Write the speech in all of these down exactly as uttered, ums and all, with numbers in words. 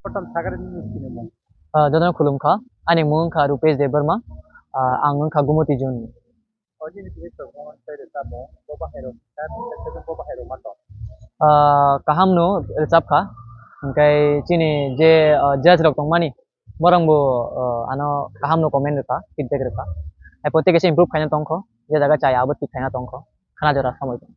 Kotom sakani nini sinimung. Ah, jotono khulumkha. Ani mung wngkha Rupesh Debbarma. Ah, ang wngkha Gumoti Zone ni. O nini tini tongmung tei rwchapmung, bo bahairok, bo bahairok ma tong? Ah, kaham no rwchapkha. Hwnkhe chini je, ah, judge rok tongmani, borok bo, ah, ano kaham no comment rwkha, feedback rwkha. Hai pore tei kaisa improve khaina tongkho, je jaga chaya abo thik khaina tongkho. Khana jora samoi tong.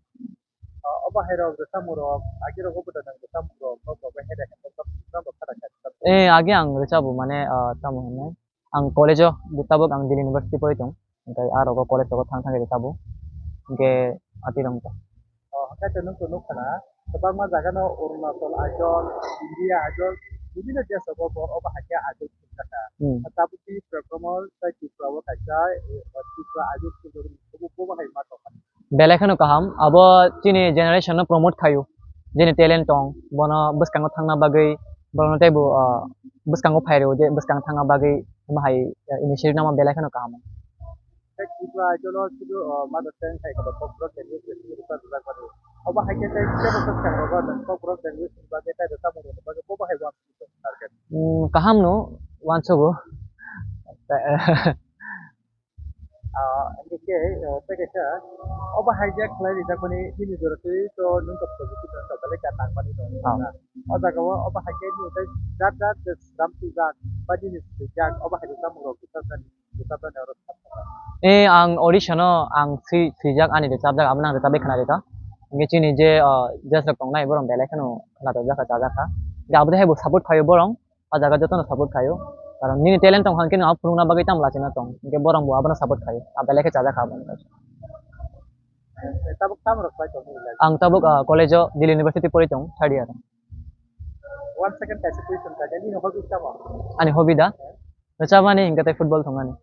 Ah, o bahairok rwchapmung rok, agi rok o bwdajak rwchapmung rok, no bo bahai rwkha, no bo khara kha. Eh, agi ang rwchapmung mane, ah, tamo hwnwi. Ang college o tabuk ang Delhi University pori tong. Hwnkhe ah rogo college rogo thang thang khe tabuk. Hwnkhe atwi rong ta. Oh, hwnkhe to nwng to nukha na, kwbangma jaga no Arunachal ajol, India ajol, bibhinno desh rogo bo obo hai khe ajol thwngkha kha. Hmm. Tabuk tei program o tei Tripura o kaisa, eh, Tripura ajol thwngkha, obo bo hai ma tongkha. Belai kheno kaham, abo chini generation no promote khaio, jini talent tong, bono bwskango thangna bagwi, bono teibo, ah, bwskango phairwo je bwskang thangna bagwi omo hai, ah, initiative nangma belai kheno kaham. Tei Tripura ajolo sudu, ah, mother tongue hai kotor kokborok language rwchapmani. Obo hai khe tei tebo bwskango bo nwng kokborok language ni bagwi tei rwchapmung rwna bagwi bo bo hai uansuk target. Hmm, kaham no uansugo. Ah, hingke, eh, tei kaisa, obo hai je khlai rijak mani nini jora twi to nwng to positive no belai ka nang mani no. Ah. O jaga o obo hai khe nini tei jat jat je sram twijak ba nini swijak obo hai rwchapmung rok rwchapjak ni, rwchapjak ni oro. Eh, ang audition o ang swi-, swijak ani rwchapjak abo nang rwchapwi khna rwkha. Hingke chini je, ah, judge rok tongnai borok belai kheno khna rwjak kha, chajak kha. Hingke abo de hai bo support khaio borok. O jaga jotono support khaio. Karon nini talent tong hwnkhe no phunukna bagwi tamo lachina tong. Hwnkhe borok bo abono support khaio. A belai khe chajak kha abono. Tabuk tamo rok pai tong nini life? Ang tabuk, ah, college o Delhi University pori tong, third year. O One second kaisa question kha, nini hobby tamo? Ani hobby da? Rwchapmani hinkhe tei football thwngmani.